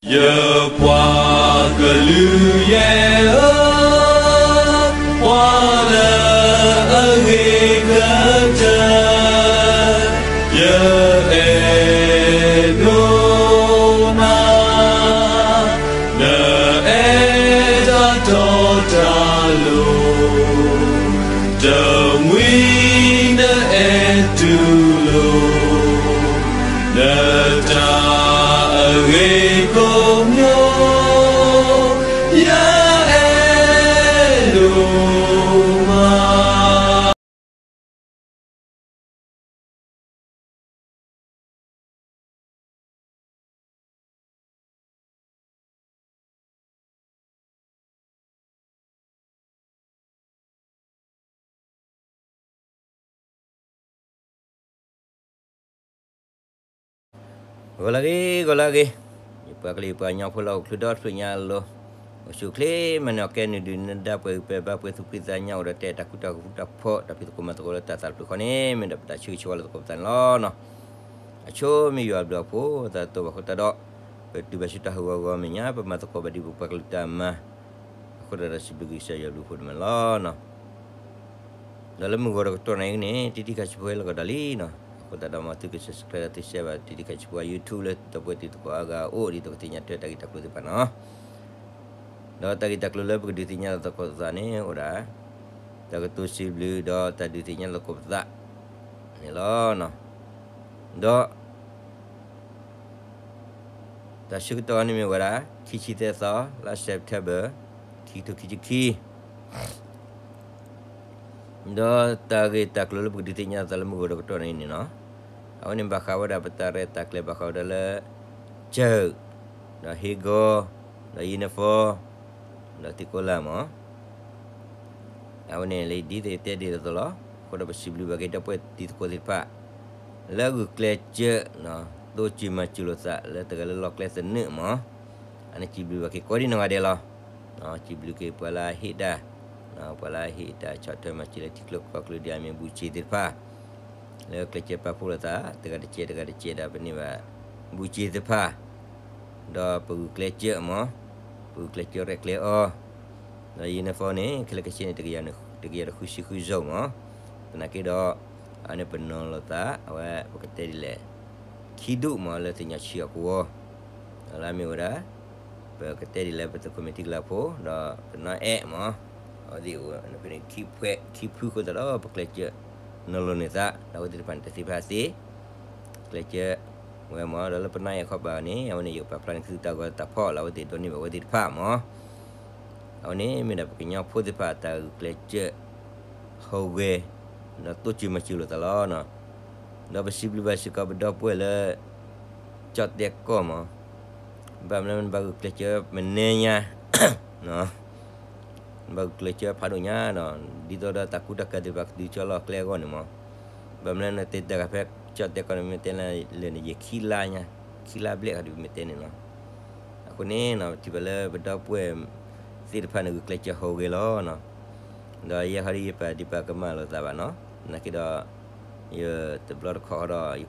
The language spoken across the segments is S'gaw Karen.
ယပှၤကလုာ်ယဲၢ်ဧၢ, ပှၤလၢအဂ့ၤကတၢၢ်, ယအဲၣ်ဒိးနၤ, နအဲၣ်တၢ်တီတၢ်လိၤ, တမှံၤနအဲၣ်တူၢ်လိာ် နတၢ်အဂ့ၤကိးမံၤ, ယအဲၣ်ဒိးမး. ဂီၤလၢအဂ့ၤ, ဂီၤလၢအဂ့ၤ, ယပှၤကလုာ်ယပှၤကညီဖိလၢဟီၣ်ခိၣ်ချၢဒီတဖျၢၣ်ညါအလိၤ, အိၣ်ဆူၣ်အိၣ်ချ့ မၤနၢၤကဲနုာ်ဒုးနၢၤဒါ ပှဲၤဂံၢ်ပှဲၤဘါ ပှဲၤသူၣ်ဖှံသးညီ အိၣ်ဒီးတဲတၢ်ကူတၢ်ဃူတၢ်ဖိး တၢ်ဖံးသကိးမၤသကိးလၢတၢ်သးတဖျၢၣ်ဃီန့ၣ် မ့ၢ်ဒၣ်ပတၢ်ဆၢဂ့ၤဆၢဝါလၢသကိးပသးန့ၣ်လီၤ. အဆိမ့ၢ်ယွၤအဘျုးအဖှိၣ် သးတတီဘၣ်အဃိသတးဒီး ပတုၤဘၣ်ဆူတၢ်ဟးဂီၤဂီၤမဲာ်ညါ ပမၤသကိးဘၣ်ဒ်ပပှၤကလုာ်တၢ်မၤ အဃိသတးဒီးစံးဘျုးကစၢ်ယွၤအဘျုးအဖှိၣ်ဒိၣ်မးလီၤ. ဒီးလၢမုၢ်ဂီၤတကတီၢ်န့ၣ်အံၤန့ၣ် တံၤတံၤခါဆံးဖိဟဲလီၤကဒီးလံနီၤ. အဃိသတးဒီးမ်သုက subscribe ဒီးသု share ဘၣ်တံၤတံၤခါဆံးဖိအ YouTube လၢတၢ်ပှဲၤတံၤသကိးအါဂၤအအိၣ် ဒ်သိးကသ့ၣ်ညါထွဲတၢ်ဂ့ၢ်တၢ်ကျိၤသ့ၣ်တဖၣ်နီၤ. ဒီးတၢ်ဂ့ၢ်တၢ်ကျိၤလၢပကဒုးသ့ၣ်ညါလီၤသကိးပသးန့ၣ် အိၣ်ဒၣ် တၢ်ကတိၤစံးဘျုးဒီးတၢ်ဒုးသ့ၣ်ညါလီၤသကိးပသးန့ၣ်လီၤ. ဒီး တၢ်ဆၢကတီၢ်န့ၣ်မ့ၢ်ဝဲဒၣ် ခံဆံသၢသီ လါ September ခံကထိခံဆံခံ ဒီးတၢ်ဂ့ၢ်တၢ်ကျိၤလၢပကဒုးသ့ၣ်ညါသးလၢမုၢ်ဂီၤတကတီၢ်န့ၣ်န့ၣ်နီၤ, အဝဲန့ၣ်ဘၣ်ဃးဝဲဒၣ်ပတၢ်ရဲၣ်တၢ်ကျဲၤဘၣ်ဃးဝဲဒၣ်လၢ ကၢၢ် ဒီးဟ့ၣ်ဂီၤ ဒီး uniform ဒီးသံကိးလၢ်မး အဝဲန့ၣ်လၢဒ်သိးယတဲဒ်သိးသိးလီၤ. အဃိဒီးပစံးဘျုးဘၣ်က့ၤဒီပုၢ်ဝဲၢ်တံၤသကိးသ့ၣ်တဖၣ် လၢဂုာ်ကျဲးစၢး တိစၢၤမၤစၢၤလိာ်သးလၢတဂၤလၢလီၢ်ကျဲသနၢၣ်မး, အန့ၣ်စံးဘျုးဘၣ်က့ၤကိးဒံနီၢ်ဂၤဒဲးလီၤ. စံးဘျုးက့ၤပှၤလၢအဟ့ၣ်တၢ်, ပှၤလၢအဟ့ၣ်တၢ်ဆီၣ်ထွဲမၤစၢၤလၢထံကျိကီၢ်ကျိဒ်အမ့ၢ်ဘူးစ့သ့ၣ်တဖၣ် လၢကျဲးစၢးပာ်ဖှိၣ်လိာ်သး တဂၤတစဲးတဂၤတစဲးဒီးပန့ၢ်ဘၣ် ဘူးစ့သ့ၣ်တဖၣ် ဒီးပဂုာ်ကျဲးစၢးမး, ပဂုာ်ကျဲးစၢးရဲၣ်ကျဲၤအီၤ, ဒီး uniform န့ၣ် ခဲလၢာ်ခဲဆ့န့ၣ် တကယၤဒီးဃုဆံဃုစိၤမး, သနာ်က့ဒီး အဝဲန့ၣ်ပနီၤလိာ်သး အဝဲပကတဲဒ်လဲၣ် ခံဒူၣ်မးလၢသ့ၣ်ညါဆံးအီၤကဝီၤ, ဒီးလၢအမ့ၢ်ဝဲဒၣ် ပကတဲဒ်လဲၣ် ပသုးခိၣ်မ့ၢ်ထံကလၤဖိ ဒီးပနီၢ်အဲၣ်မး, အဝဲသ့ၣ်အိၣ်န့ၣ် ခံဖုအဃိသတးဒီး ပကျဲးစၢးနီၤလိာ်န့ၢ်သး ဒီးအဝဲသ့ၣ်တဖၣ်န့ၣ်တသ့ဖဲအသ့ ကျဲးစၢးဝဲမး, ဒီးလၢပနီၢ်အဲၣ်ခီပၤန့ၣ် အဝဲန့ၣ် ယကပာ်ဖျါန့ၢ်သုတၢ်ဂီၤတၢ်ဖီၣ်လၢအဝဲသ့ၣ်ဒိးန့ၢ်ဘၣ်အဝဲသ့ၣ်တဖၣ်မး, အဝဲန့ၣ်မ့ၢ်ဒၣ်ပကညီဖိသ့ၣ်တဖၣ်အတၢ်ဂုာ်ကျဲးစၢး ဟူးဂဲၤ ဒီးတိစၢၤမၤစၢၤလိာ်သးလီၤ. ဒီးပစံးဘျုးဘၣ်စ့ၢ်ကီးပဒီပုၢ်ဝဲၢ်လၢ ကၠီၣ်တဲၣ်ကီၢ်မး, ဘၣ်မနုၤနဘၣ်ဂုာ်ကျဲးစၢးမနုၤညါ နဘၣ်ဂုာ်ကျဲးစၢးဖးဒိၣ်ညါဒီး ဒ်သိးဒီးတၢ်ကူတၢ်ကၤသ့ၣ်တဖၣ်ကတုၤဆူလီၢ်ကျဲအဂီၢ်န့ၣ်မး, ဘၣ်မနုၤနတဲတၢ်ဂၤဖဲကၠီၣ်တဲၣ်ကီၢ်န့ၣ် မ့ၢ်တဲလၢန့ၣ် ယခံလါညါ, ခံလါဘျဲၣ်ဃီဒ်မ့ၢ်တဲန့ၣ်လီၤ. အဃိန့ၣ် ထံၣ်ဘၣ်လၢပဒီပုၢ်ဝဲၢ်သ့ၣ်တဖၣ်န့ၣ် ဂုာ်ကျဲးစၢးဟူးဂဲၤလီၤ. ဒီးယဲခီဒ်ယပာ်ဒံးပာ်ကမၣ်လိာ်သးဘၣ်နီၤ, သနာ်က့ဒီး ယတဘျီတခီၣ်ဃီ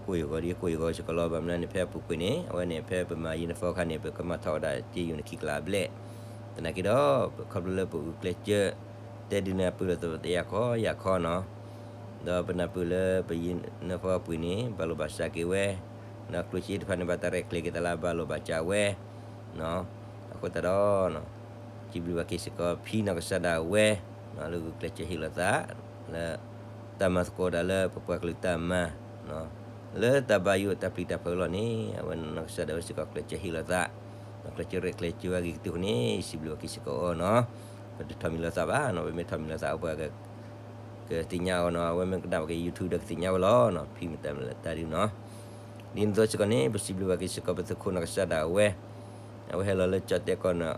ဒီး ယကိၢ်ယဂီၤဒီး ယကိၢ်ယဂီၤစ့ၢ်ကီးလီၤ. ဘၣ်မနုၤန့ၣ် ဖဲအပူၤကွံာ်န့ၣ် အဝဲန့ၣ် ဖဲပမၤ uniform အခါန့ၣ် ပကမၣ်ထီၣ်ဝဲဒၣ်စ့ယိၤန့ၣ် ခံကလးဘျဲၣ်, သနာ်က့ဒီး ခီဖျိလၢပဂုာ်ကျဲးစၢး တဲဒုးနၢ်ပၢၢ်လိာ်သးတယၤခီယၤခီနီၤ, ဒီးပနၢ်ပၢၢ်လၢပ uniform အပူၤန့ၣ် ဘၣ်လိာ်ဘၣ်စးက့ၤဝဲ, ဒီးကျိၣ်စ့တဖၣ်န့ၣ် ဘၣ်တၢ်ရဲၣ်ကျဲၤက့ၤသးလၢဘၣ်လိာ်ဘၣ်စးဝဲ အဃိသတးဒီး စံးဘျုးဘၣ်က့ၤစ့ၢ်ကီး ဖံနီၢ်ကစၢ်ဒၣ်ဝဲ လၢဂုာ်ကျဲးစၢးဟ့ၣ်လိာ်သး လၢ တၢ်မၤသကိးတၢ်လၢပပှၤကလုာ်တၢ်မၤ လၢတၢ်ဘၣ်ယိၣ်တၢ်ပျံၤတၢ်ဖုးအလီၢ်န့ၣ် အဝဲနီၢ်ကစၢ်ဒၣ်ဝဲစ့ၢ်ကီးကျဲးစၢးဟ့ၣ်လိာ်သး, ကျဲးစၢးရဲၣ်ကျဲၤစၢးဝဲအဂ့ၤကတၢၢ်အဃိန့ၣ် စံးဘျုးဘၣ်က့ၤစ့ၢ်ကီးအီၤနီၤ, ပတထီၣ်မံၤလိာ်သးဘၣ်, ပမ့ၢ်ထီၣ်မံၤလိာ်သး ပှၤ ကသ့ၣ်ညါအီၤနီၤ, အဝဲမ့ၢ်ကနၣ်ဘၣ်က့ၤ YouTube ဒီးကသ့ၣ်ညါဝဲလီၤနီၤ, ဖံမတၤမတၤဒုနီၤ, ဒ်န့ၣ်အသိးစ့ၢ်ကီးန့ၣ် ပစံးဘျုးဘၣ်က့ၤစ့ၢ်ကီး ပသုးခိၣ်နီၢ်ကစၢ်ဒၣ်ဝဲ, အဝဲဟဲလီၤလၢကၠီၣ်တဲၣ်ကီၢ်န့ၣ်,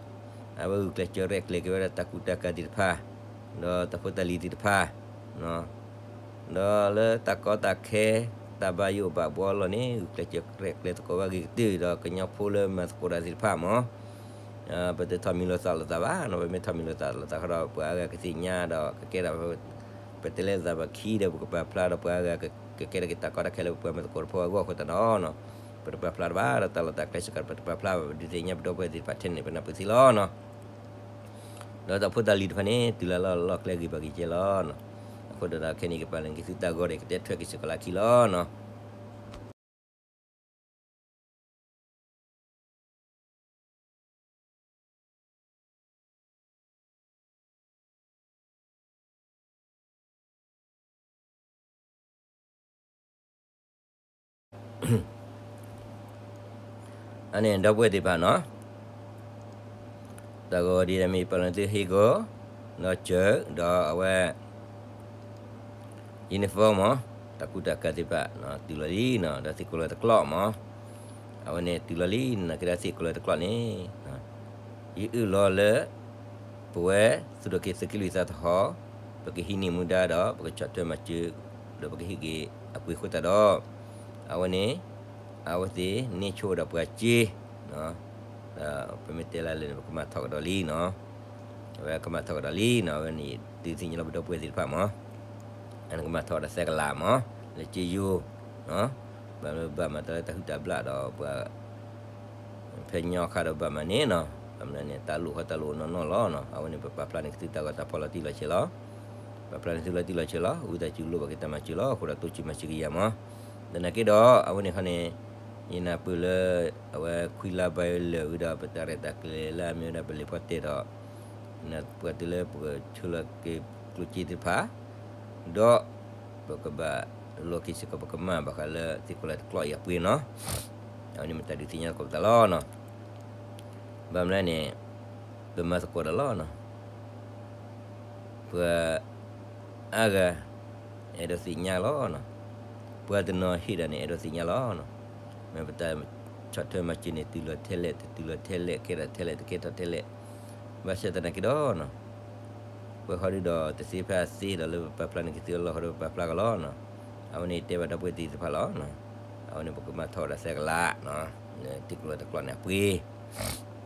အဝဲဂုာ်ကျဲးစၢးရဲၣ်ကျဲၤက့ၤဝဲဒၣ်တၢ်ကူတၢ်ကၤသ့ၣ်တဖၣ်, ဒီးတၢ်ဖိတၢ်လံၤသ့ၣ်တဖၣ် ဒီးလၢတၢ်ကီတၢ်ခဲ တၢ်ဘၣ်ယိၣ်ဘၣ်ဘှီအလီၢ်န့ၣ် ဂုာ်ကျဲးစၢးရဲၣ်ကျဲၤသကိးဝဲအဂ့ၤကတၢၢ်ဒီး ကညီဖိလၢမၤသကိးတၢ်သ့ၣ်တဖၣ်မး, ပတထီၣ်မံၤလိာ်သးလိာ်သးဘၣ်နီၤ, ပမ့ၢ်ထီၣ်မံၤလိာ်သးလိာ်သးဃီဒီး ပှၤအါဂၤကသ့ၣ်ညါဒီး ကကဲထီၣ် ပတဲလၢသးဘၣ်ခံဒီး ပကပာ်ဖျါဒီးပှၤအါဂၤ ကကဲထီၣ်က့ၤတၢ်ကီတၢ်ခဲလၢပပှၤမၤသကိးတဖၣ်အဂီၢ်အဃိသတးဒီးနီၤ, ပတပာ်ဖျါတဘၣ်, ဒီးတၢ်လီၢ်တၢ်ကျဲစ့ၢ်ကီး ပတပာ်ဖျါဘၣ်, ပဒုးသ့ၣ်ညါပဒီပုၢ်ဝဲၢ်သ့ၣ်တဖၣ်ထဲန့ၣ် ပနၢ်ပၢၢ်သ့လီၤနီၤ. ဒီးတၢ်ဖိတၢ်လံၤတဖၣ်န့ၣ် တုၤလီၤလၢလီၢ်ကျဲဂ့ၤဘၣ်ဂ့ၤကဲလီၤနီၤ. အဃိဒီးခဲအံၤန့ၣ် ကပာ်လီၤက့ၤသုတၢ်ဂီၤဒီး ကတဲထွဲက့ၤစ့ၢ်ကီးလၢခံလီၤနီၤ. အန့ၣ် ဒီပုၢ်ဝဲၢ်သ့ၣ်တဖၣ်နီၤ, တၢ်ဂီၤဒ်အမ့ၢ်ပာ်လီၤသုဟ့ၣ်ဂီၤ, ဒီးစၢၤ, ဒီးအဝဲ uniform မး, တၢ်ကူတၢ်ကၤသ့ၣ်တဖၣ် တုၤလီၤလံနီၤ, ဒီးသ့ၣ်ကိးလၢတကျိာ်မး, အဝဲန့ၣ်တုၤလီၤလံ, နာ်က့ဒီးသ့ၣ်ကိးလၢတကျိာ်န့ၣ် ယအၢၣ်လီၤလၢ ပဝဲသူၣ်ထီၣ်က့ၤသုးက့လွံၢ်သးသဟီၣ်, ပကဟံးန့ၢ်မူဒါဒီး ပကဆီၣ်ထွဲမၤစၢၤ, ဒီးပကဟ့ၣ်က့ၤအပှ့ၤအဃိသတးဒီး, အဝဲန့ၣ် အဝဲသ့ၣ်န့ၢ်ဆိဝဲဒီးပှၤစ့, ဒီးပမ့ၢ်တဲလၢလၢာ်န့ၣ် ပကမၤထီၣ်ကဒီးလံနီၤ, အဝဲကမၤထီၣ်ကဒီးလံနီၤ, အဝဲန့ၣ်ဒုးသ့ၣ်ညါလီၤပဒီပုၢ်ဝဲၢ်သ့ၣ်တဖၣ်မး, အန့ၣ်ကမၤထီၣ်ဒီးသၢကလးမး, လၢစ့ယိၤ ဘၣ်မနုၤဘၣ်မၤတၢ်လၢတၢ်ဟုၣ်တၢ်ဘျၣ်ဒီးပှၤ ဖဲညီခါဒီးဘၣ်မၤန့ၣ်နီၤ, ဘၣ်မနုၤန့ၣ် တၢ်လိၣ်ဃီတၢ်လိၣ်နီၢ်နီၢ်လီၤနီၤ, အဝဲန့ၣ်ပပာ်ဖျါန့ၢ်က့ၤသုတၢ်ဂီၤတၢ်ဖီၣ်လီၤတံၢ်လီၤဆဲးလီၤ, ပာ်ဖျါန့ၢ်သုလီၤတံၢ်လီၤဆဲးလီၤ, ဝံသးစူၤလိၣ်ဘၣ်က့ၤတၢ်မၤစၢၤလီၤ, အဃိဒီးတိစၢၤမၤစၢၤက့ၤယၤမး, သနာ်က့ဒီး အဝဲန့ၣ်ခီန့ၣ် ယနၢ်ပၢၢ်လၢ အဝဲခွံလါဘၣ်လၢာ်ဝံၤဒီး ပတၢ်ရဲၣ်တၢ်ကျဲၤလၢအမ့ၢ်ဝဲဒၣ်ပလံာ်ဖီတဲာ်ဒီး ပှၤတုၤလၢပကဆှၢလီၤက့ၤကျိၣ်စ့သ့ၣ်တဖၣ် ဒီး ပကဘၣ်လိးက့ၤစ့ၢ်ကီး ပကမၣ်ဘၣ်ဃးလၢသ့ၣ်ကိးလၢတကျိာ်အံၤအပှ့ၤနီၤ, အဝဲန့ၣ်မ့ၢ်တၢ်ဒုးသ့ၣ်ညါသကိးပသးလီၤနီၤ, ဘၣ်မနုၤလဲၣ်န့ၣ် ပမၤသကိးတၢ်လီၤနီၤ, ပှၤအါဂၤ အဲၣ်ဒိးသ့ၣ်ညါလီၤနီၤ, ပှၤတနီၤဟ့ၣ်ဒၣ်န့ၣ် အဲၣ်ဒိးသ့ၣ်ညါလီၤနီၤ, မ့ၢ်ပတၢ်ဆီၣ်ထွဲမၤစၢၤန့ၣ် တုၤလီၤထဲလဲၣ် တတုၤလီၤထဲလဲၣ် ကဲထီၣ်ထဲလဲၣ် တကဲထီၣ်ထဲလဲၣ်, ဘၣ်ဆၣ်သနာ်က့ဒီးနီၤ ပှၤဃီဒုဒီးတသ့ဖဲအသ့ဒီး လၢပပာ်ဖျါန့ၢ်က့ၤသုအလီၢ်ဃီဒီးပပာ်ဖျါကလီၤနီၤ, အဝဲန့ၣ်တဲဘၣ်ဒီပုၢ်ဝဲၢ်သ့ၣ်တဖၣ်လီၤ, အဝဲန့ၣ်ပကမၤထီၣ်ဝဲဒၣ်သၢကလး, သ့ၣ်ကိးလၢတကျိာ်န့ၣ်အပှ့ၤ,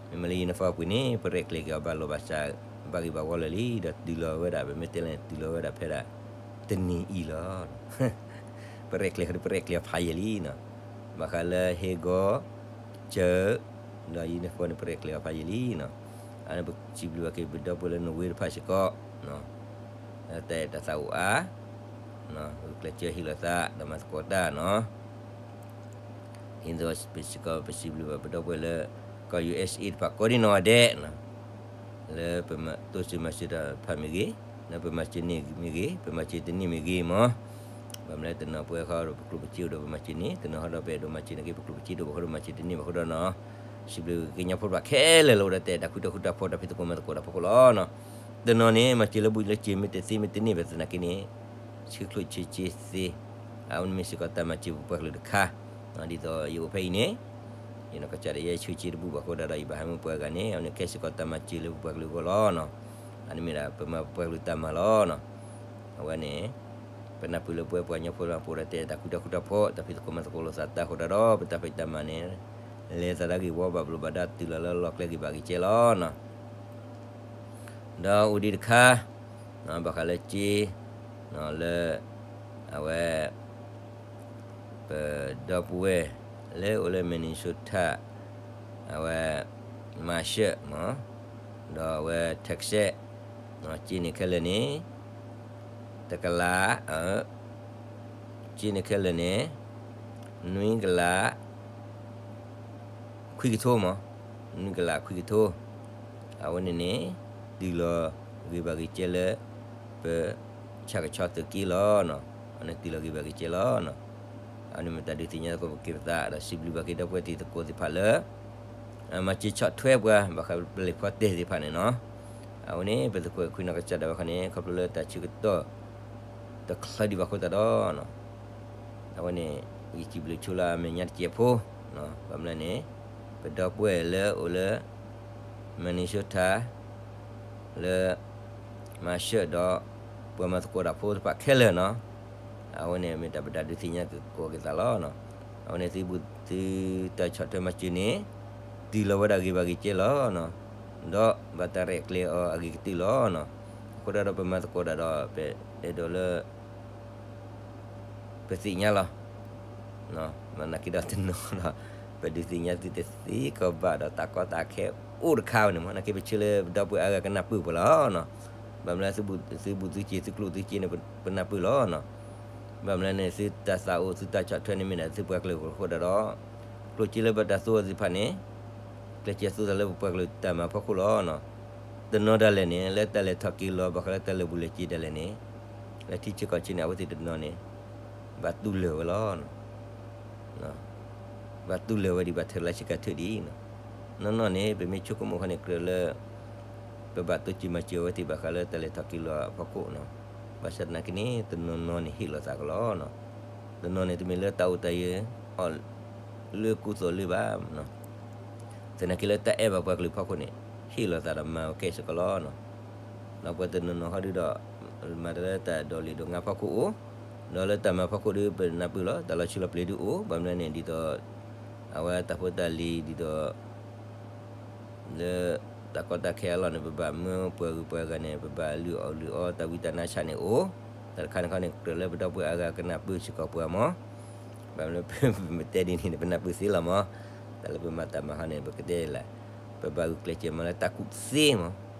မ့မ့ၢ်လၢ uniform အပှ့ၤန့ၣ် ပရဲၣ်ကျဲၤက့ၤအီၤဘၣ်လိာ်ဘၣ်စး ဘၣ်ဂ့ၤဘၣ်ဂီၢ်လၢာ်လံ, ဒီးတုၤလီၤဝဲဒၣ် ပမ့ၢ်တဲလၢန့ၣ် တုၤလီၤဝဲဒၣ်ဖဲဒၣ် တနံၤအံၤလီၤ ပရဲၣ်ကျဲၤဃီဒီး ပရဲၣ်ကျဲၤအီၤဖးယံာ်လံနီၤ, ဘၣ်ဃးလၢဟ့ၣ်ဂီၤ, စၢၤ, ဒီး uniform န့ၣ် ပရဲၣ်ကျဲၤအီၤဖးယံာ်လံနီၤ, အန့ၣ်ပစံးဘျုးဘၣ်က့ၤပဒီပုၢ်ဝဲၢ်လၢနီၣ်ဝ့တဖၣ်စ့ၢ်ကီး, တၢ်အဲၣ်တၢ်သးအိၣ်အါ, ဂုာ်ကျဲးစၢးဟ့ၣ်လီၤသး ဒီးမၤသကိးတၢ်နီၤ ဒ်သိးပစ့ၢ်ကီး ပစံးဘျုးဘၣ်ပဒီပုၢ်ဝဲၢ်လၢ ကီၢ် ယူၣ်အ့းအ့း တဖၣ်ကိးဒံနီၢ်ဂၤဒဲး, လၢပတိစၢၤမၤစၢၤတၢ်တဖၣ်မ့ၢ်ဂ့ၤ, လၢပမၤစၢၤန့ၢ်မ့ၢ်ဂ့ၤ, ပမၤစၢၤတန့ၢ်မ့ၢ်ဂ့ၤမး, ဘၣ်မနုၤလဲၣ် တနီၤပဝဲဃီဒီး ပကျိၣ်ပစ့အိၣ်ဒီးပမၤစၢၤန့ၢ်, တနီၤဃီဒီးပအဲၣ်ဒိးမၤစၢၤန့ၢ်က့ၤ ပကျိၣ်ပစ့အိၣ်ဒီးပဃီဒီးမၤစၢၤတန့ၢ်ဘၣ်အဃိဒီးနီၤ, စံးဘျုးကညီဖိတဖၣ်ခဲလၢာ်လၢအိၣ်ဒီးတၢ်အဲၣ်တၢ်ကွံတၢ်ဃူတၢ်ဖိး တၢ်ဖံးသကိးမၤသကိးတၢ်ဖီခိၣ်လီၤနီၤ, တနီၤန့ၣ် မၤစၢၤလၢဘူးလၢစ့ မ့ၢ်တသ့မ့ၢ်တန့ၢ်ဘၣ်သနာ်က့န့ၣ် ဆှၢချိၣ်ဆှၢစ့သ့, အဝဲန့ၣ်မ့ၢ်စ့ၢ်ကီးတၢ်မၤစၢၤပပှၤကလုာ်တခါ, ဒ်သိးယအိၣ်ဖဲအံၤန့ၣ်, ယနီၢ်ကစၢ်ဒၣ်ယဲဆှၢစ့တဘူၣ်ဘၣ်အဃိဒီး ယဘၣ်ဟးမုၢ်ပှၤဂၤန့ၣ် အဝဲန့ၣ်ကဲစ့ၢ်ကီးတၢ်မၤစၢၤလၢပပှၤကလုာ်အဂီၢ်လီၤနီၤ, အန့ၣ်မ့ၢ်ဒၣ်ပမၤပပှၤကလုာ်တၢ်မၤလီၤနီၤ, အဝဲန့ၣ် ပနၢ်ပၢၢ်လၢပဝဲပှၤကညီဖိလၢပအိၣ်ဒီးတၢ်အဲၣ်တၢ်ကွံတၢ်ဃူတၢ်ဖိး တၢ်ဖံးသကိးမၤသကိးလိာ်သးတၢ်အဃိဒီး ပတၢ်ဖံးတၢ်မၤန့ၣ် လဲၤသးဒၣ်ဂ့ၢ်ဝီဘၣ်ဘျိးဘၣ်ဒါ တုၤလီၤလၢလီၢ်ကျဲဂ့ၤဘၣ်ဂ့ၤကဲလီၤနီၤ ဒီးအိၣ်ဒံးတခါ, ဘၣ်ဃးလၢစ့, လၢ အဝဲ ပဒီပုၢ်ဝဲၢ် လၢအိၣ်လၢ Minnesota အဝဲ မၤရှၢၣ်မး, ဒီးအဝဲ Texas, စ့န့ၣ်ခဲလၢာ်န့ၣ် တကလး, စ့န့ၣ်ခဲလၢာ်န့ၣ် နွံကလး ခွံကထိမး, နွံကလးခွံကထိ, အဝဲန့ၣ်န့ၣ် တုၤလီၤဂ့ၤဘၣ်ဂ့ၤကဲလၢ ပဆၣ်ကဆီသုးက့လီၤနီၤ, အန့ၣ်တုၤလီၤဂ့ၤဘၣ်ဂ့ၤကဲလီၤနီၤ, အန့ၣ်မ့ၢ်တၢ်ဒုးသ့ၣ်ညါသကိးပက့ၤပသး ဒီးစံးဘျုးဘၣ်က့ၤဒီပုၢ်ဝဲၢ်တံၤသကိးသ့ၣ်တဖၣ်လၢ မၤစၢၤဆီၣ်ထွဲပှၤဘၣ်ဃးပလံာ်ဖီတဲာ်သ့ၣ်တဖၣ်န့ၣ်နီၤ, အဝဲန့ၣ် ပသကိးခွံနီၢ်ကစၢ်ဒၣ်ဝဲခီန့ၣ် ခီဖျိလၢတၢ်ဆၢကတီၢ် တချုးဒံးဘၣ်အဃိသတးဒီး အဝဲန့ၣ် ယစံးဘျုးဆိလၢအမဲာ်ညါတစဲးဖိ, ဘၣ်မနုၤလဲၣ်န့ၣ် ပဒီပုၢ်ဝဲၢ်လၢအိၣ်လၢ Minnesota လၢ မၤရှၢၣ်ဒီး ပှၤမၤသကိးတၢ်ဖိသ့ၣ်တဖၣ်ခဲလၢာ်နီၤ, အဝဲန့ၣ်မ့ၢ်တၢ်ပတၢ်ဒုးသ့ၣ်ညါသကိးက့ၤသးလီၤ. အဝဲန့ၣ်သုဘူးသုတၢ်ဆီၣ်ထွဲမၤစၢၤန့ၣ် တုၤလီၤဝဲဒၣ်ဂ့ၤဘၣ်ဂ့ၤကဲလီၤနီၤ, ဒီးဘၣ်တၢ်ရဲၣ်ကျဲၤအီၤအဂ့ၤကတၢၢ်လီၤနီၤ. အဃိဒီးပမၤသကိးတၢ်ဒီး ပအဲၣ်ဒိးလၢ ပသ့ၣ်ညါလီၤ. နာ်က့ဒီးတနီၤဒီး ပဒုးသ့ၣ်ညါသုတသ့ကီးဘၣ်ဒီး တၢ်ကီတၢ်ခဲအိၣ်တခါန့ၣ်မ့ၢ် နာ်က့ပဆၢလၢပဒီပုၢ်ဝဲၢ်အါဂၤကနၢ်ပၢၢ်ပှၤလီၤနီၤ. ဘၣ်မနုၤလၢ သုဘူးသုစ့ သုကျိၣ်သုစ့န့ၣ် ပနၢ်ပၢၢ်လီၤနီၤ. ဘၣ်မနုၤန့ၣ် သုတၢ်သးအိၣ် သုတၢ်ဆီၣ်ထွဲန့ၣ်မ့ၢ်ဒၣ်သုပှၤကလုာ်အဃိဒီး ကျိၣ်စ့လၢဘၣ်တၢ်သူအီၤသ့ၣ်တဖၣ်န့ၣ် ကျဲးစၢးသူတၢ်လၢပပှၤကလုာ်တၢ်မၤဖီခိၣ်လီၤနီၤ. တနီၤဒၣ်လဲာ်န့ၣ် လၢတၢ်လဲၤထီၣ်က့ၤလီၤ ဘၣ်ဃးလၢတၢ်လၢာ်ဘူၣ်လၢာ်စ့ဒၣ်လဲာ်န့ၣ် လၢထံဆၢကီၢ်ဆၢန့ၣ် အဝဲသ့ၣ်တနီၤန့ၣ် ဘၣ်တူၢ်လၢာ်ဝဲလီၤ. ဘၣ်တူၢ်လၢာ်ဝဲဒံး ဘၣ်ထဲးလၢဆ့ကၤထၢၣ်ဒံးနီၤ. နီၢ်နီၢ်န့ၣ် ပမ့ၢ်ဆိကမိၣ်ခီန့ၣ် ကြၢးလၢ ပဘၣ်တိစၢၤမၤစၢၤအဝဲသ့ၣ်ဘၣ်ဃးလၢတၢ်လဲၤထီၣ်က့ၤလီၤအဖီခိၣ်နီၤ. ဘၣ်ဆၣ်သနာ်က့န့ၣ် တနီၤနီၤန့ၣ်ဟ့ၣ်လီၤသးကလီနီၤ. တနီၤန့ၣ် တမ့ၢ်လၢတၢ်အိၣ်တၢ်ယၢၤအီၤလၢကူသိးလၢဘၣ် သနာ်က့လၢတၢ်အဲၣ်ဘၣ်ပှၤကလုာ်ဖီခိၣ်န့ၣ် ဟ့ၣ်လီၤသးဒီးမၤဝဲကဲစ့ၢ်ကီးလီၤနီၤ. ဒီးပှၤတနီၤနီၤဟီဒုဒီး မၤတၢ်လၢတၢ်ဒိးလံာ်ဒိးငါဖီခိၣ်အိၣ်, ဒီးလၢတၢ်မၤဖီခိၣ်ဒု ပနၢ်ပၢၢ်လီၤ တၢ်လီၤဆံးလီၤပျ့ၤဒုအိၣ်, ဘၣ်မနုၤန့ၣ် ဒ်သိး အဝဲတၢ်ဖိတၢ်လံၤ ဒ်သိး လၢတၢ်ကီတၢ်ခဲအလီၢ်န့ၣ် ပဘၣ်မၢပှၤဂုၤပှၤဂၤန့ၣ် ပဘၣ်လုၢ်အီၣ်လုၢ်အီ တၢ်ဝံတၢ်နါဆၣ်န့ၣ်အိၣ်, တၢ်တခါန့ၣ်ခီန့ၣ် ကြၢးလၢပဒီပုၢ်ဝဲၢ်အါဂၤကနၢ်ပၢၢ်စ့ၢ်ကီးပှၤမး, ဘၣ်မနုၤ ပမ့ၢ်တဲဒ်န့ၣ်န့ၣ် ပနၢ်ပၢၢ်သ့လီၤမး, တၢ်လၢပမၤတၢ်မၤဟီန့ၣ် ပကတဲလၢ ပဘၣ်ဂုာ်ကျဲးစၢးမၤလၢတၢ်ကူၣ်သ့မး,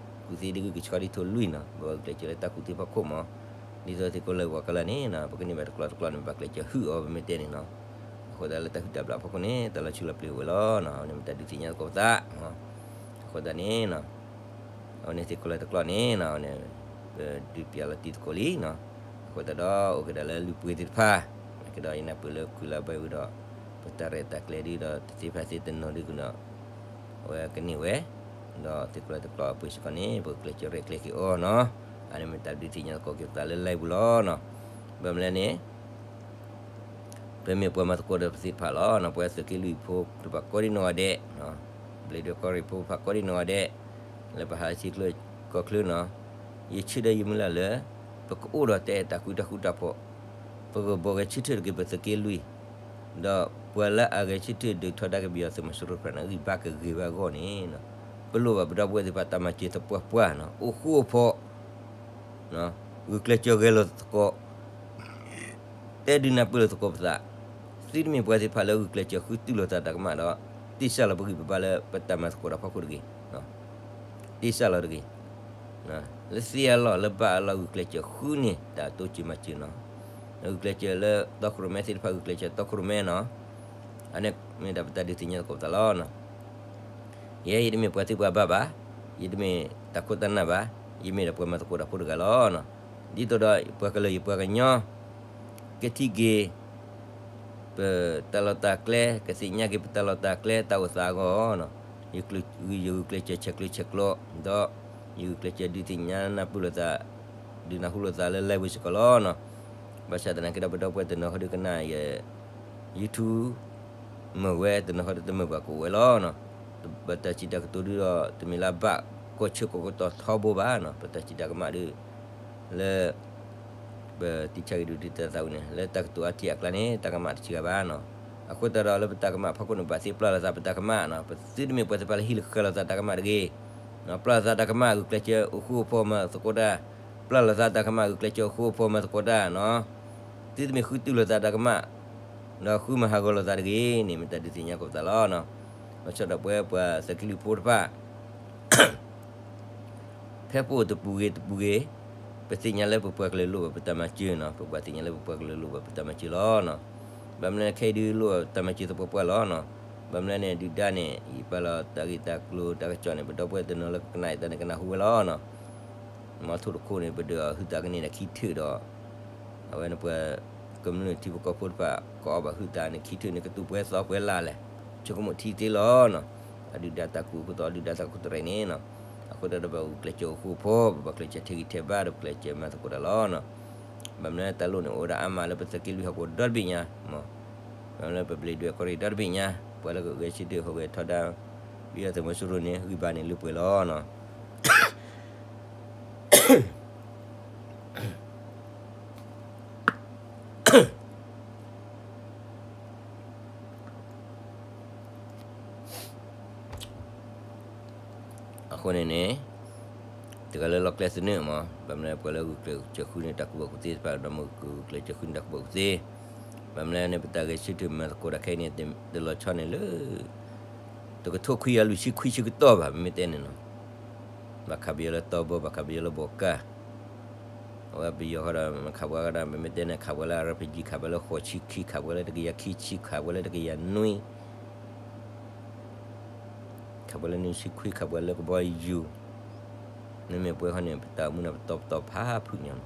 ကူၣ်သ့ဒ်ဂုၢ်ကဆှီဒ်ထိၣ်လွံၢ်နီၤ, ပဘၣ်ဂုာ်ကျဲးစၢးလၢတၢ်ကူၣ်သ့ဖီခိၣ်မး, ဒ်သိးသုးခိၣ်လၢပှၤကလၢန့ၣ် ပကန့ၢ်ဘၣ်တကျိၤတကျိၤန့ၣ် ပဘၣ်ကျဲးစၢးဟုၣ်အီၤ ပမ့ၢ်တဲန့ၣ်နီၤ, အဃိသတးလၢတၢ်ဟုၣ်တၢ်ဘျၣ်ဖီခိၣ်န့ၣ် တၢ်လီၤဆံးလီၤပျ့ၤအိၣ်ဝဲလီၤနီၤ, အဝဲန့ၣ်မ့ၢ်တၢ်ဒုးသ့ၣ်ညါသကိးပသး, အဃိသတးန့ၣ် အဝဲန့ၣ်သုးခိၣ်လၢတကျိၤန့ၣ် ပဒုးပျးလီၤတံၤသကိးလံနီၤ, အဃိသတးဒီး အိၣ်က့ၤဒၣ်လၢလုၢ်ပှ့ၤသ့ၣ်တဖၣ်, နာ်က့ဒီးယနၢ်ပၢၢ်လၢခုလၢဘၢဝံၤဒီး ပတၢ်ရဲၣ်တၢ်ကျဲၤဒုဒီး တသ့ဖဲသ့တနီၤဒုကဒီး အဝဲကန့ၢ်ဝဲ, ဒီးသုးခိၣ်လၢတကျိၤအပှ့ၤစ့ၢ်ကီးန့ၣ် ပကကျဲးစၢးရဲၣ်ကျဲၤက့ၤအီၤနီၤ, အန့ၣ်မ့ၢ်တၢ်ဒုးသ့ၣ်ညါသကိးက့ၤပသးလၢ live ပူၤလီၤနီၤ, ဘၣ်မနုၤလဲၣ်န့ၣ် ပမ့ၢ်ပှၤမၤသကိးဒီးပသ့ၣ်တဖၣ်လီၤနီၤ, ပဝဲသုးက့လွံၢ်ဖိတဖၣ်ကိးဒံနီၢ်ဂၤဒဲး, ဘျံးဒွဲၣ်ကီၢ်ရ့ၣ်ဖိတဖၣ်ကိးဒံနီၢ်ဂၤဒဲး, လၢပဟးထံချၢကီၢ်ချၢနီၤ, ယဆၢဒီးယမုၢ်လၢ်လၢ ပကအိၣ်ဒီးတၢ်အဲၣ်တၢ်ကွံတၢ်ဃူတၢ်ဖိး, ပကဘီၣ်ဂဲၤဆၢထၢၣ်တက့ၢ်ပသုးက့လွံၢ်, ဒီးပှၤလၢအဂဲၤဆၢထၢၣ်ဒုးထီဒါက့ၤပယီၤသုးမီၤစိရိၤတဖၣ်န့ၣ် ဂံၢ်ဘါကဂ့ၤဝဲအဂီၢ်န့ၣ်, ပလိၣ်ဘၣ်ပဒီပုၢ်ဝဲၢ်သ့ၣ်တဖၣ်တၢ်မၤစၢၤသပှၢ်ပှၢ်နီၤ, အိၣ်ဃူအိၣ်ဖိး ဂုာ်ကျဲးစၢးဂဲၤလိာ်သကိး, တဲဒုးနၢ်ပၢၢ်လိာ်သကိးပသး, သုတမ့ၢ်ပှၤသ့ၣ်တဖၣ်လၢဂုာ်ကျဲးစၢးဃုတူၢ်လိာ်သးတၢ်ကမၣ်ဒီး တ့စၢ်လီၤပဂံၢ်ပဘါလၢပတၢ်မၤသကိးတၢ်ဖီခိၣ်တဂ့ၤ, တ့စၢ်လီၤတဂ့ၤ, လၢသ့အလီၢ်လၢဘၣ်အလီၢ် ဂုာ်ကျဲးစၢးဃုန့ၢ်တၢ်တိစၢၤမၤစၢၤနီၤ, ဂုာ်ကျဲးစၢးလၢတီခိၣ်ရိၣ်မဲသ့ၣ်တဖၣ် ဂုာ်ကျဲးစၢးတီခိၣ်ရိၣ်မဲနီၤ, အန့ၣ်မ့ၢ်ဒၣ်ပတၢ်ဒုးသ့ၣ်ညါသကိးပသးလီၤ. ယဲယတမ့ၢ်ပှၤသ့ပှၤဘၣ်ဘၣ်, ယတမ့ၢ်တၢ်ခိၣ်တၢ်နၢ်ဘၣ်, ယမ့ၢ်ဒၣ်ပှၤမၤသကိးတၢ်ဖိတဂၤလီၤ. ဒ်သိးဒီးပှၤကလုာ်ယပှၤကညီ ကထံၣ်က့ၤ ပတၢ်လီၢ်တၢ်ကျဲ, ကသ့ၣ်ညါက့ၤပတၢ်လီၢ်တၢ်ကျဲ တၢ်အိၣ်သးအဂီၢ်, ယဂုာ်ကျဲးစၢးဆဲးကျိးဆဲးကျိး, ဒီးယဂုာ်ကျဲးစၢးဒုးသ့ၣ်ညါနၢ်ပၢၢ်လိာ်သး, ဒုးနၢ်ဟူလိာ်သးလၢ live ပူၤစ့ၢ်ကီးလီၤ. ဘၣ်ဆၣ်သနာ်က့ဒီး ပဒီပုၢ်ဝဲၢ်တနီၤဃီဒုကနၣ်ယ YouTube မုာ်ဝဲ, တနီၤဃီဒုတမုာ်ဘၣ်ကအိၣ်ဝဲလီၤ. ပတၢ်စံးတၢ်ကတိၤဒုဒီး တမ့ၢ်လၢဘၣ်ကီၢ်ဆၢကီၢ်ကတီၤထီဘိဘၣ်နီၤ, ပတၢ်စံးတၢ်ကမၣ်ဒု လၢ ပတံဆါက့ၤဒုးတံတၢ်သးဝံၣ်န့ၣ် လၢတၢ်ကတိၤအါထံအကျါန့ၣ် တၢ်ကမၣ်တဆံးဂၤဘၣ်နီၤ. အဃိသတးဒီးလၢပတၢ်ကမၣ်ဖီခိၣ်န့ၣ် ဘၣ်သ့ပျၢ်လိာ်သးပတၢ်ကမၣ်နီၤ, ပသုတမ့ၢ်ပှၤသ့ၣ်တဖၣ်လၢဟံးလိာ်ဃဲလိာ်သးတၢ်ကမၣ်တဂ့ၤ, ပျၢ်လိာ်သးတၢ်ကမၣ် ဂုာ်ကျဲးစၢးအိၣ်ဃူအိၣ်ဖိးမၤသကိးတၢ်, ပျၢ်လိာ်သးတၢ်ကမၣ် ဂုာ်ကျဲးစၢးအိၣ်ဃူအိၣ်ဖိးမၤသကိးတၢ်နီၤ, သုတမ့ၢ်ဃုတူၢ်လိာ်သးတၢ်ကမၣ် ဒီးဃုမၤဟးဂီၤလိာ်သးတဂ့ၤန့ၣ် မ့ၢ်တၢ်ဒုးသ့ၣ်ညါသကိးပသးလီၤ. ဘၣ်ဆၣ်ဒီးပဝဲပှၤသုးက့လွံၢ်ဖိတဖၣ် ဖဲပအိၣ်တပူၤဂ့ၤတပူၤဂ့ၤ, ပသ့ၣ်ညါလၢပပှၤကလုာ်လိၣ်ဘၣ်ပတၢ်မၤစၢၤနီၤ, ပပှၤသ့ၣ်ညါလၢပပှၤကလုာ်လိၣ်ဘၣ်ပတၢ်မၤစၢၤလီၤ. ဘၣ်မနုၤလဲၣ် ခဲအံၤဒုးလိၣ်ဘၣ်ပတၢ်မၤစၢၤသပှၢ်ပှၢ်လီၤ. ဘၣ်မနုၤလဲၣ်န့ၣ် ဒုၣ်ဒါန့ၣ် ယပာ်လီၤတၢ်ဂ့ၢ်တၢ်ကျိၤတၢ်ကစီၣ်န့ၣ် ပဒီပုၢ်ဝဲၢ်တနီၤလၢကနၣ်ယတၢ်န့ၣ် ကနၢ်ဟူဝဲလီၤ. မီထိၣ်တခိၣ်န့ၣ် ပဒုးအီၤဟုသးကန့ၢ်ဒီးခံထၢၣ်ဒီး အဝဲန့ၣ်ပှၤ ကမျၢၢ်ထံဖိကီၢ်ဖိတဖၣ် ကအီၣ်ဘၣ်ဟုသးန့ၣ် ခံထၢၣ်န့ၣ် ကသူပှဲၤသီပှဲၤလၢ်လဲၣ်, ဆိကမိၣ်ထံသ့လီၤနီၤ. အဒုၣ်ဒါတၢ်ကူၣ်အခိၣ်သီ အဒုၣ်ဒါတၢ်ကူၣ်တရဲၣ်န့ၣ်နီၤ, အဃိသတးဒီးပဂုာ်ကျဲးစၢးအိၣ်ဃူအိၣ်ဖိး, ပဘၣ်ကျဲးစၢးထဲးဂံၢ်ထဲးဘါဒီး ပကျဲးစၢးမၤသကိးတၢ်လီၤနီၤ. ဘၣ်မနုၤလဲၣ် တၢ်လိၣ်န့ၣ်အိၣ်ဝဲဒၣ်အါမးလၢပသုးက့လွံၢ်ဟီၣ်ကဝီၤဒီတဘ့ၣ်ညါ, ဘၣ်မနုၤလၢပဘျံးဒွဲၣ်ကီၢ်ရ့ၣ်ဒီတဘ့ၣ်ညါ, ပှၤလၢကဂဲၤဆၢထၢၣ်ဟူးဂဲၤထီဒါ ပယီၤသုးမီၤစိရိၤန့ၣ် ဂံၢ်ဘါန့ၣ်လၢပှဲၤလီၤနီၤ. အဃိန့ၣ်န့ၣ် တဂၤလၢလီၢ်ကျဲသနၢၣ်မး, ဘၣ်မနုၤပှၤလၢဂုာ်ကျဲးစၢးဃုန့ၢ်တၢ်ကူၣ်ဘၣ်ကူၣ်သ့တဖၣ် ဒီးမ့ၢ်ဂုာ်ကျဲးစၢးဃုန့ၢ်တၢ်ကူၣ်ဘၣ်ကူၣ်သ့, ဘၣ်မနုၤလဲၣ်န့ၣ် ပတၢ်ဂဲၤဆၢထၢၣ်မၤသကိးတၢ်ခဲအံၤန့ၣ် တလီၤဆီန့ၣ်လၢ တကထိခွံကယၤလွံၢ်ဆံခွံဆံကတီၢ်ဘၣ် မ့မ့ၢ်တဲန့ၣ်နီၤ. ဘၣ်ခးပယီၤလၢတီဘီ ဘၣ်ခးပယီၤလၢဘီကါ, အဝဲပယီၤဃီဒီး ခးပှၤဃီဒီး မ့မ့ၢ်တဲန့ၣ် ခးပှၤလၢ အရပယံၤ ခးပှၤလၢဃိးဆံခံ ခးပှၤလၢတကယၤခံဆံ ခးပှၤလၢတကယၤနွံ ခးပှၤလၢနွံဆံခွံ ခးပှၤလၢကဘီယူၤ, မ့မ့ၢ်ပှဲၤဃီန့ၣ် ပတၢ်အိၣ်မူန့ၣ် ပတီၢ်ပတီၢ်ဖးဖုညါနီ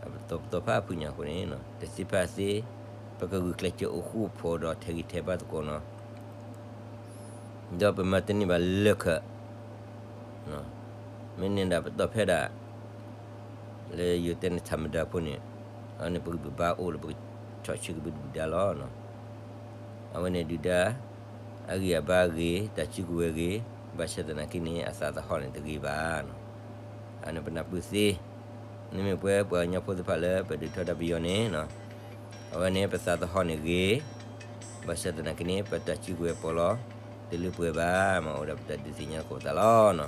ၤ. ပတီၢ်ပတီၢ်ဖးဖုညါအဃိန့ၣ် တသ့ဖဲသ့ ပကဂုာ်ကျဲးစၢးအိၣ်ဃူအိၣ်ဖိးဒီးထဲးဂံၢ်ထဲးဘါသကိးနီၤ. ဒီးပမၤတန့ၢ်ဘၣ်လၢၢ်ခၢး မ့ၢ်န့ၣ်ဒၣ်ပတီၢ်ဖဲဒၣ် လၢယတဲန့ၣ် ထးမတၤဖိန့ၣ်, အန့ၣ်ပကဘုၣ်ဘါအိၣ်ဒီး ပကဆီၣ်ဆံကဘုၣ်ဒုၣ်ဒါလီၤ. အဝဲန့ၣ်ဒုၣ်ဒါ အဂံၢ်အဘါဂ့ၤ တၢ်စုကဝဲၤဂ့ၤ, ဘၣ်ဆၣ်သနာ်က့န့ၣ် အသးသဟီၣ်န့ၣ်တဂ့ၤဘၣ်. အန့ၣ်ပနၢ်ပၢၢ်သ့, မ့မ့ၢ်ပှဲၤပှၤကညီဖိသ့ၣ်တဖၣ်လၢပဒုးထီဒါပယီၤန့ၣ် အဝဲန့ၣ် ပသးသဟီၣ်န့ၣ်ဂ့ၤ, ဘၣ်ဆၣ်သနာ်က့န့ၣ် ပတၢ်စုကဝဲၤပီးလီၤ တလၢပှဲၤဘၣ်, မ့ၢ်အိၣ်ဒီးပတၢ်ဒုးသ့ၣ်ညါသကိးပသးလီၤ.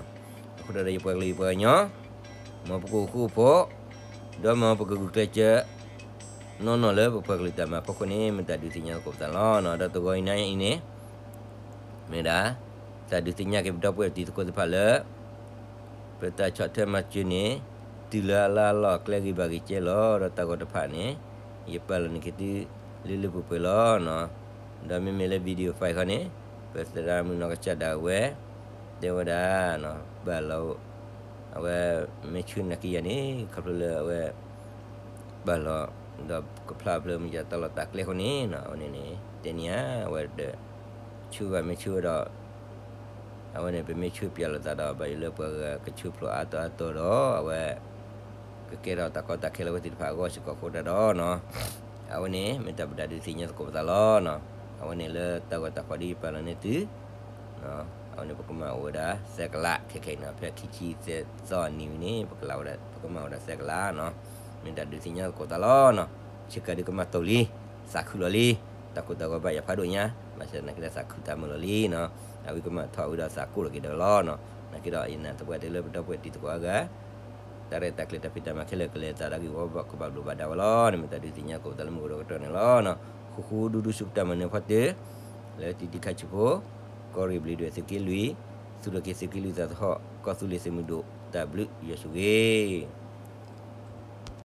အဃိဒီးယပှၤကလုာ်ယပှၤကညီ မ်ပကအိၣ်ဃူအိၣ်ဖိး, ဒီးမ်ပကဂုာ်ကျဲးစၢး နီၢ်နီၢ်လၢပပှၤကလုာ်တၢ်မၤအဖီခိၣ်န့ၣ် မ့ၢ်တၢ်ဒုးသ့ၣ်ညါသကိးပသးလီၤ. ဒီးတဂီၤအံၤန့ၣ်အံၤန့ၣ် မ့ၢ်ဒၣ် တၢ်ဒုးသ့ၣ်ညါက့ၤပဒီပုၢ်ဝဲၢ်တံၤသကိးသ့ၣ်တဖၣ်လၢ ပတၢ်ဆီၣ်ထွဲမၤစၢၤန့ၣ် တုၤလၢအလၢအလီၢ်အကျဲဂ့ၤဘၣ်ဂ့ၤကဲလီၤ. ဒီးတၢ်ဂီၤတဖၣ်န့ၣ် ယပာ်လီၤန့ၢ်က့ၤသု လၢလၢပှဲၤပှဲၤလီၤ. ဒီးမ့မ့ၢ်လၢ video file ခီန့ၣ် ပသရၣ်မုၣ်နီၢ်ကစၢ်ဒၣ်ဝဲ တဲဝဲဒၣ် ပာ်လီၤ အဝဲ မ့ၢ်ဆူၣ်နာ်က့ယၤန့ၣ် ခီဖျိလၢအဝဲ ပာ်လီၤ ဒီးကဖျါဖျါမ့ၢ်ယတၢ်လီၢ်တၢ်ကျဲအဃိန့ၣ် အဝဲန့ၣ်န့ၣ် တဲန့ၢ်ဧါ အဝဲဒီး ဆူၣ်ဘၣ်မ့ၢ်ဆူၣ်ဝဲဒီး အဝဲန့ၣ် ပမ့ၢ်ဆူၣ်ပျဲလီၤသးဒီး ဘၣ်ယိၣ်လၢပှၤဂၤကဆူၣ်ဖျိးအါတီၤအါတီၤဒီး အဝဲ ကကဲထီၣ်တၢ်ကီတၢ်ခဲလၢအဝဲသ့ၣ်တဖၣ်အဂီၢ်စ့ၢ်ကီးအဃိတၢ်ဒီးနီၤ အဝဲန့ၣ် မ့ၢ်တၢ်ပတၢ်ဒုးသ့ၣ်ညါသကိးပသးလီၤ. အဝဲန့ၣ်လၢတၢ်ဂီၤတၢ်ဖီၣ်ဒ်ယပာ်လီၤန့ၢ်သု အဝဲန့ၣ် ပကမၤအိၣ်ဝဲဒၣ်သၢကလး ခဲခဲအံၤန့ၣ် ဖဲခံဆံသၢသီအနံၤဝံၤန့ၣ် ပကလးဝဲဒၣ် ပကမၤအိၣ်ဒၣ်သၢကလးနီၤ မ့ၢ်တၢ်ဒုးသ့ၣ်ညါသကိးသးလီၤနီၤ. ဆ့ကၤဒုးကမၣ်တိၢ်လံ သးခုလီၤလံ တၢ်ကိၢ်တၢ်ဂီၤဘၣ်ယၤဖးဒိၣ်ညါ ဘၣ်ဆၣ်သနာ်က့ဒီးသးခုတၢ်မုာ်လီၤလံနီၤ အဝဲကမၣ်ထီၣ်ဝံၤဒီးသးကိၢ်လီၤက့ၤဒီးလီၤနီၤ. သနာ်က့ဒီး ယနာ်သပှၢ်တ့ၢ်လၢပဒီပုၢ်ဝဲၢ်တံၤသကိးအါဂၤ တၢ်ရဲၣ်တၢ်ကျဲၤတၢ်ဖံးတၢ်မၤခဲလၢာ်ကလဲၤသးဒီးဂ့ၢ်ဝီဘၣ်ကဘၣ်ဘျိးဘၣ်ဒါဝဲလီၤန့ၣ် မ့ၢ်တၢ်ဒုးသ့ၣ်ညါသကိးပသးလၢမုၢ်ကီၢ်ဒီးကတီၢ်န့ၣ်လီၤနီၤ. ဃူဃူဒူဒူဆူပတၢ်မၤနၢၤဖီတၢၢ် လၢတံၤတံၤခါဆံးဖိ ကီၢ်ရ့ၣ်ဘျံးဒွဲၣ်သုးက့လွံၢ် သူၣ်ထီၣ်က့ၤသုးက့လွံၢ်သးသဟီၣ် ကီၢ်သူလ့ၤသုးမုၢ်ဒိၣ် တၢ်ဘျုးယွၤဆိၣ်ဂ့ၤ